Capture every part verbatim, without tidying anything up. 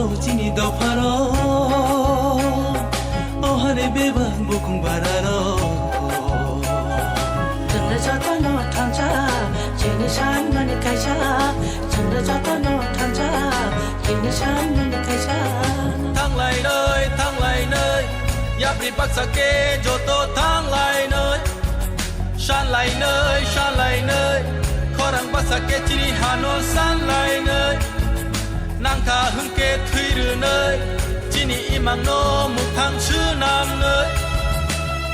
Chini dopharo, o hare bebak bukung bararo. Chwngno jotono thansa, chini sanmani kaisa. Chwngno jotono thansa, chini sanmani kaisa. Thanglainai, thanglainai, yapri baksa khe joto thanglainai. Sanlainai, sanlainai, khorang basa khe chini hano sanlainai. Nangkha hwnkhe thwi rwnai, chini imangno muthang swnamnai.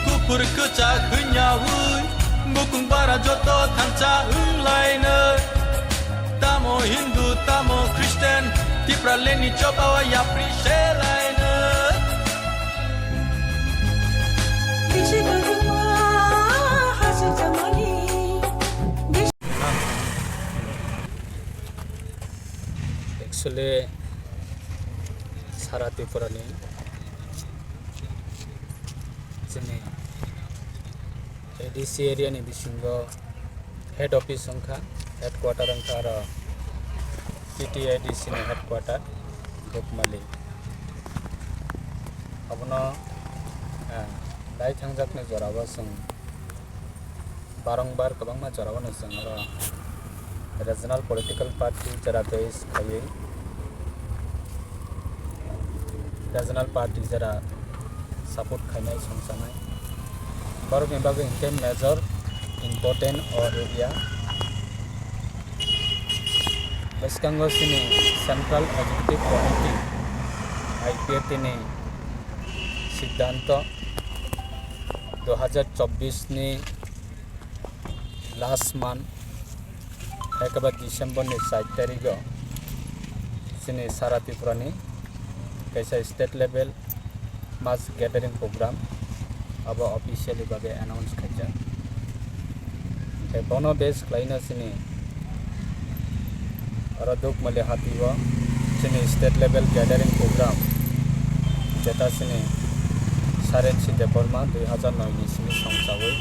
Kuphur kwchak hwnyaui, bukung bara joto thansa wnglainai. Tamo Hindu, tamo Christian, Tipralandni chobao yapri selainai. Bisi kwbangma hachal chamani. Actually, sara Tripura ni chini A D C area ni bisingo head office wngkha, headquarter wngkha aro T T A D C ni headquarter Dukmali. Abono, ah, dai thangjakni jorao chwng barongbar kwbangma jorao no chwng oro regional political party jera base khaiwi, regional party jera support khainai songchanai. Borokni bagwi hinkhe major important o area. Bwskango chini Central Executive Committee, I P F T ni siddhanto dui hajar chobbish ni last month, ekaba December ni char tarigo chini sara Tripura ni kaisa state level mass gathering program abo officially bagwi announce khaijak. Tei bono base khlaino chini oro Dukmali hatio chini state level gathering program, jeta chini Sarensi Debbarma dui hajar noi ni simi songchawi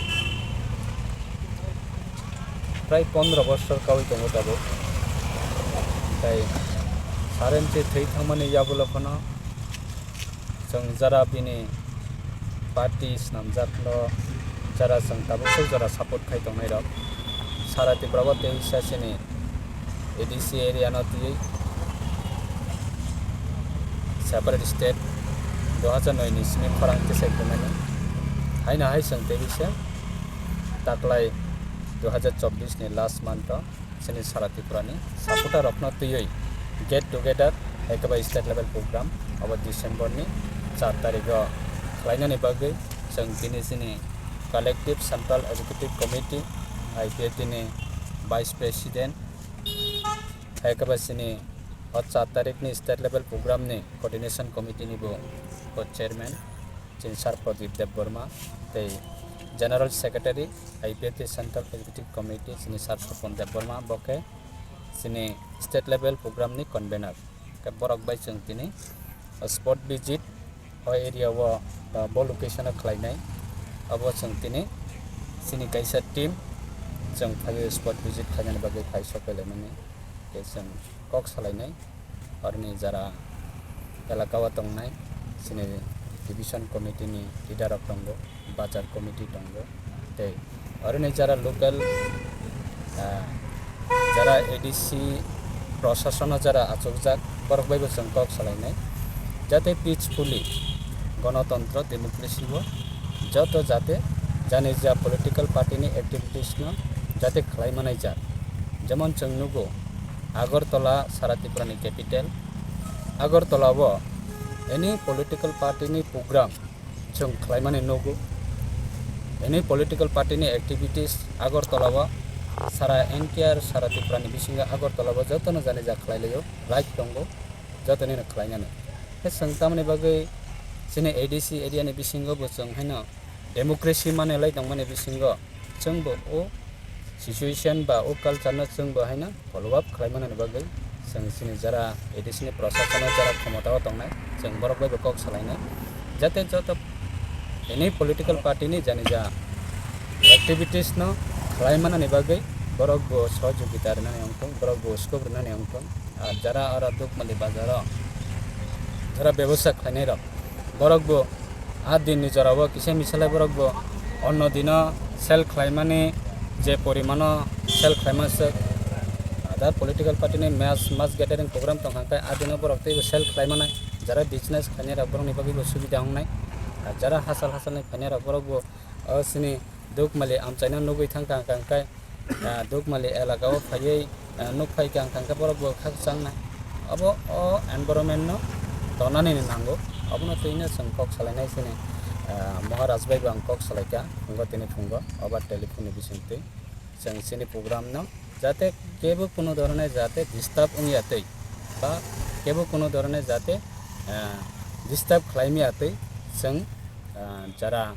prai pondro bosor kawi tongo tabuk. Tei Sarensi thwi thangmani yagulo phano chwng jara bini party swnamjak no jara chwng tabuk swk jora support khai tongnai rok. Sara Tripura o tei sasini A D C area no twiwi separate state dui hajar noi ni simi khorang tisai phimani. Haino hai chwng tei bisa taklai dui hajar chobbish ni last month o chini sara Tripura ni supporter rok no twiwi get together ekaba state level program abo December ni char tarigo khlainani bagwi chwng tini chini collective Central Executive Committee, I P F T ni Vice President, hai khe ba chini o char tarik ni state level program ni coordination committee ni bo, bo chairman chini Sir Pradip Debbarma tei General Secretary I P F T Central Executive Committee chini Sir Sopon Debbarma, bo khe chini state level program ni convener. Khe borok bai chwng tini spot visit o area o, ah, bo location o khlainai. Abo chwng tini chini kaisa team chwng phaiwi spot visit khlainani bagwi phai sok pailaimani. Tei chwng kok salainai, oroni jara elaka o tongnai chini division committee ni leader rok tongo, bazar committee tongo, tei oroni jara local, ah, jara A D C prosasono jara achukjak, borok bai bo chwng kok salainai, jate peacefully, gonotontro, democracy o joto jate jani ja political party ni activities no jate khlai manai jak, jemon chwng nugo Agartala sara Tripura ni capital, Agartala o any political party ni program chwng khlaimani nugo. Any political party ni activities Agartala o sara N T R sara Tripura ni bisingo Agartala o jotono jani ja khlai laio, right tongo, jotoni no khlainani. Khe chwng tamoni bagwi chini A D C area ni bisingo bo chwng haino democracy manwi lai tongmani bisingo chwngbo o situation ba o culture no chwngbo haino follow up khlai manani bagwi chwng chini jara A D C ni prosason o jara khomota o tongnai chwng borok bai bo kok salainai, jate joto any political party ni jani ja activities no khlai manani bagwi borok bo sohojogita rwnani wngthung, borok bo scope rwnani wngthung. Ar jara oro Dukmali bazar o Jara bebosa khlainai rok, borok bo a din ni jora o kisa misa lai borok bo onno dino sell khlaimani je porimano sell khlaima swk. Other political party ni mass, mass gathering program tong kha khe a dino borok teibo sell khlaimanai. Jara business khlainai rok borok ni bagwi bo subida wngnai. Ar jara hachal hachal ni phainai rok borok bo o chini Dukmali amchaino nugwi thang kha, hwnkha khe, ah, Dukmali elaka o phaiwi, ah, nuk phai kha, hwnkha khe borok bo khakchang nai. Abo o environment no tonani ni nango. Abono twi no chwng kok salai nai chini, ah, Maharaj bai bo ang kok salai kha, phungo tini phungo, oba telephone ni bising twi. Chwng chini program no jate kebo kuno dhorone jate disturb wngya twi ba kebo kuno dhorone jate, ah, disturb khlaimya twi chwng, ah, jara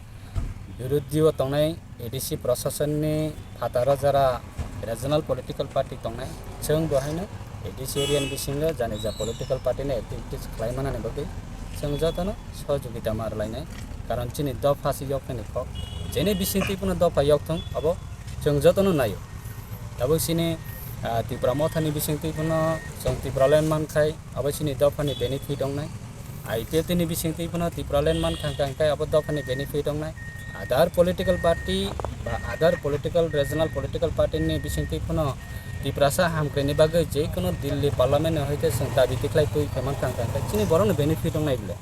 birodhi o tongnai A D C proshasonni phataro jara regional political party tongnai, chwng bo haino A D C area ni bisingo jani ja political party ni activities khlai manani bagwi chwng jotono sohojogita ma rwlainai, karon chini dopha se yoknani kok, jeni bisingtwi phano dopha yok thung, abo chwng jotono naio. Tabuk chini, ah, Tipra Mothani bisingtwi phano chwng Tipraland mankhai, abo chini dophani benefit wngnai. I P F T ni bisingtwi phano Tipraland mankha hwnkha hwnkhe abo dophani benefit wngnai. Other political party ba other political, regional political party ni bisingtwi phano Tiprasa hamkraini bagwi je kono Delhi parliament ni hoite chwng dabi tikhlai twi khe mankha hwnkha hwnkhe chini borokno benefit wngnai bwle.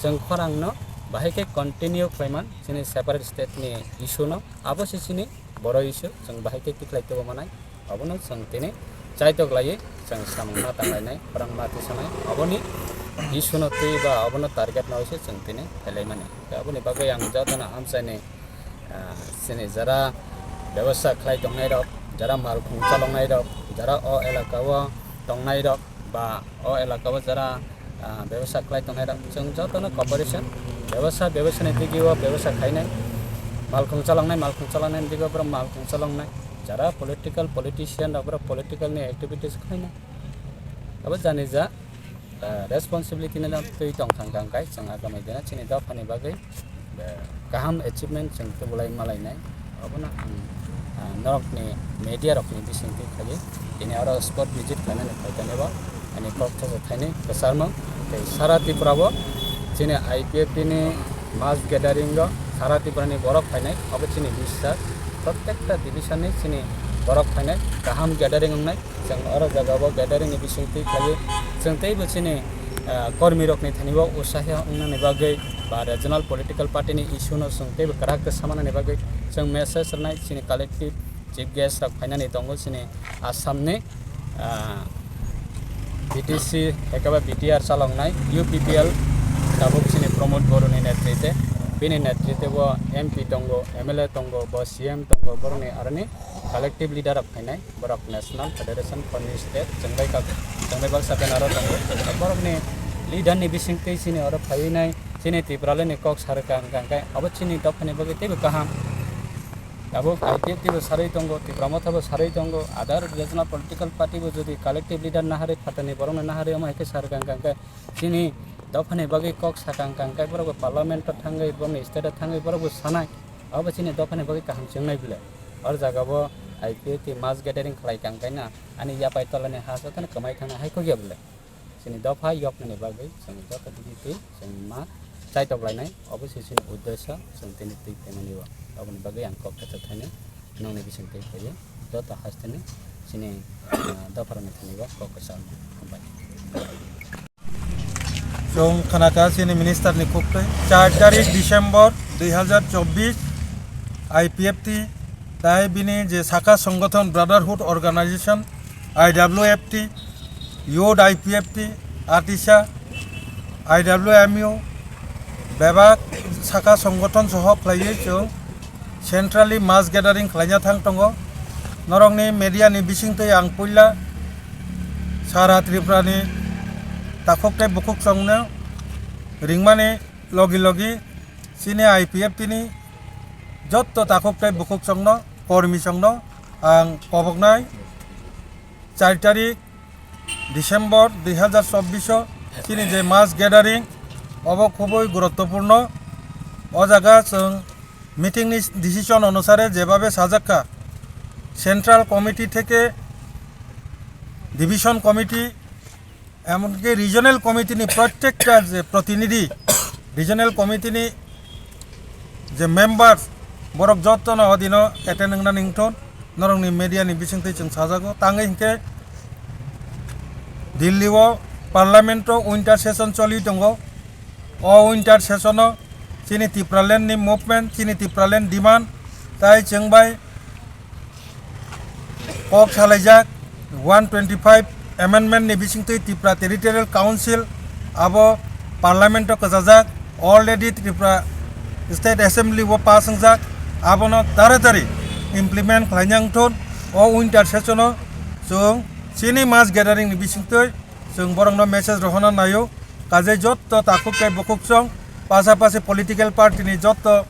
Chwng khorang no bahai khe continue khlaiman chini separate state ni issue no, abo se chini boro issue, chwng bahai khe tikhlai tebo manai, abono chwng tini chaitok laiwi chwng samung ma tanglainai, khorang ma tisanai, aboni issue no twi ba abono target no se chwng tini phelai mani. Aboni bagwi ang jotono amchaini, ah, chini jara bebasa khlai tongnai rok, jara malkhung chaloknai rok, jara o elaka o tongnai rok, ba o elaka o jara, ah, bebasa khlai tongnai rok, chwng jotono cooperation, bebasa, bebasani digi o bebasa khainai, malkhung chaloknai, malkhung chaloknai digi o borok malkhung chaloknai, jara political politician rok borok political ni activities khlainai, abo jani ja, ah, responsibility no twi tong thang kha, hwnkhe chwng agamai dina chini dophani bagwi kaham achievement chwng tubulai malainai. Obono ang, ah, norokni media rokni bisingtwi khaiwi tini oro spot visit khlainani phaikha nebo ani kok thaisa thaini kwcharmung. Tei sara Tripura bo chini I P F T ni mass gathering o sara Tripura ni borok phainai, obo chini biswas. Protekta division ni chini borok phainai, kaham gathering wngnai. Chwng oro jaga o gathering ni bisingtwi khlaiwi chwng teibo chini, ah, kormi rokni thani o usaha wngnani bagwi ba regional political party ni issue no chwng teibo kwrak khe samanani bagwi chwng message rwnai. Chini collective chief guest rok phainani tongo chini Assam ni, ah, B T C ekaba B T R chaloknai U P P L tabuk chini Pramod Boro ni netrite, bini netrite bo M P tongo, M L A tongo, bo C M tongo, borokni aroni collective leader rok phainai. Borok National Federation for New State chwngbai kok, chwngbai baksa banner o tongo. Borokni leader ni bisingtwi chini oro phaiwi nai chini Tipraland ni kok sarwkha hwnkha hwnkhe abo chini dophani bagwi teibo kaham. Abo I P F T bo sarwi tongo, Tipra Motha bo sarwi tongo, other regional political party bo jodi collective leader naharwi phatarni borokno naharwi omo hai khe sarwkha hwnkha hwnkhe chini dophani bagwi kok sakha hwnkha hwnkhe borok bo parliament o thangwi, borokni state o thangwi borok bo sanai. Abo chini dophani bagwi kaham se wngnai bwle. Or jaga bo I P F T mass gathering khlai kha hwnkhe na ani yapai tolani ha jotono kwmai thangna hai kok ya bwle. Chini dopha yoknani bagwi chwng joto digitwi chwng ma chaitok lainai, obo se chini uddesyo, chwng tini twi phaimani bo. Oboni bagwi ang kok kachar thaini nongni bising twi phaiwi joto hasteni chini, ah, dopharokni thani bo kok kwchangno hambai. Chwng khna kha chini minister ni kok twi, char tarik December dui hazar chobbish, I P F T, tai bini je saka songgothon Brotherhood Organization, I W F T, Youth I P F T, Atisa, I W M U, bebak saka songgothon soho khlaiwi chwng centrally mass gathering khlaina thang tongo. Norokni media ni bisingtwi ang puila sara Tripura ni takhuk tei bukhuk chwngno ringmani logi logi chini I P F T ni jotto takhuk tei bukhuk chwngno, kormi chwngno ang koboknai char tarik December dui hazar chobbish o chini je mass gathering, obo khubui guruttopurno. O jaga chwng meeting ni decision onusare jebabe sajak kha, central committee theke division committee Emonki regional committee ni protekta je protinidhi, regional committee ni je members, borok jotono odino attend wngnani wngthon, norokni media ni bisingtwi chwng sajago. Tangwi hinkhe Delhi o parliament o winter session choli tongo. O winter session o chini Tipraland ni movement, chini Tipraland demand, tai chwng bai kok salaijak one twenty five amendment ni bisingtwi Tripura Territorial Council abo parliament o kwchajak, already Tripura State Assembly o pass wngjak, abono taratari implement khlaina wngthon. O winter session o chwng chini mass gathering ni bisingtwi chwng borokno message rohorna naio, kajai jotto takhuk tei bukhuk chwng pasapasi political party ni jotto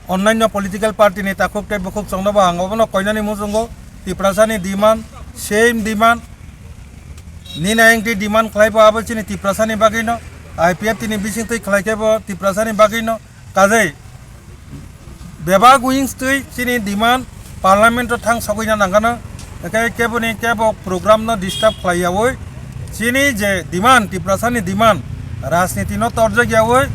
Onnainyo political party ni takhuk tei bukhuk chwngno bo ang obono koinani muchungo Tiprasani demand, same demand, nini ayang twi demand khlai bo abo chini Tiprasani bagwino, I P F T ni bising twi khlai khe bo Tiprasani bagwino, kajai bebak wings twi chini demand parliament o thang sogwina nangano, hwnkhe keboni kebo program no disturb khlai yawi, chini je demand, Tiprasani demand, rajniti no torjak yawi,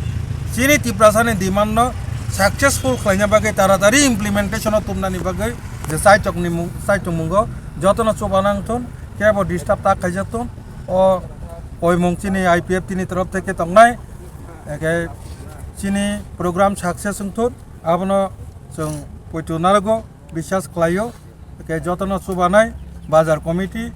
chini Tiprasani demand no successful khlaina bagwi, taratari implementation o tumnani bagwi je chaitok ni mung, chaitok mungo jotono chuba nangthun, kebo disturb ta khaijak thun. O koimung chini I P F T ni torof theke tongnai, hwnkhe chini program success wngthun, abono chwng poito narogo, biswas khlaio. Hwnkhe jotono chubanai, bazar committee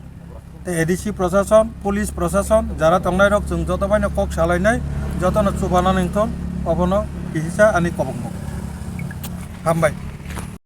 tei A D C prosason, police prosason, jara tongnairok chwng joto baino kok salainai, jotono chubana nangthun, obono kisa ani kobokno. Hambai.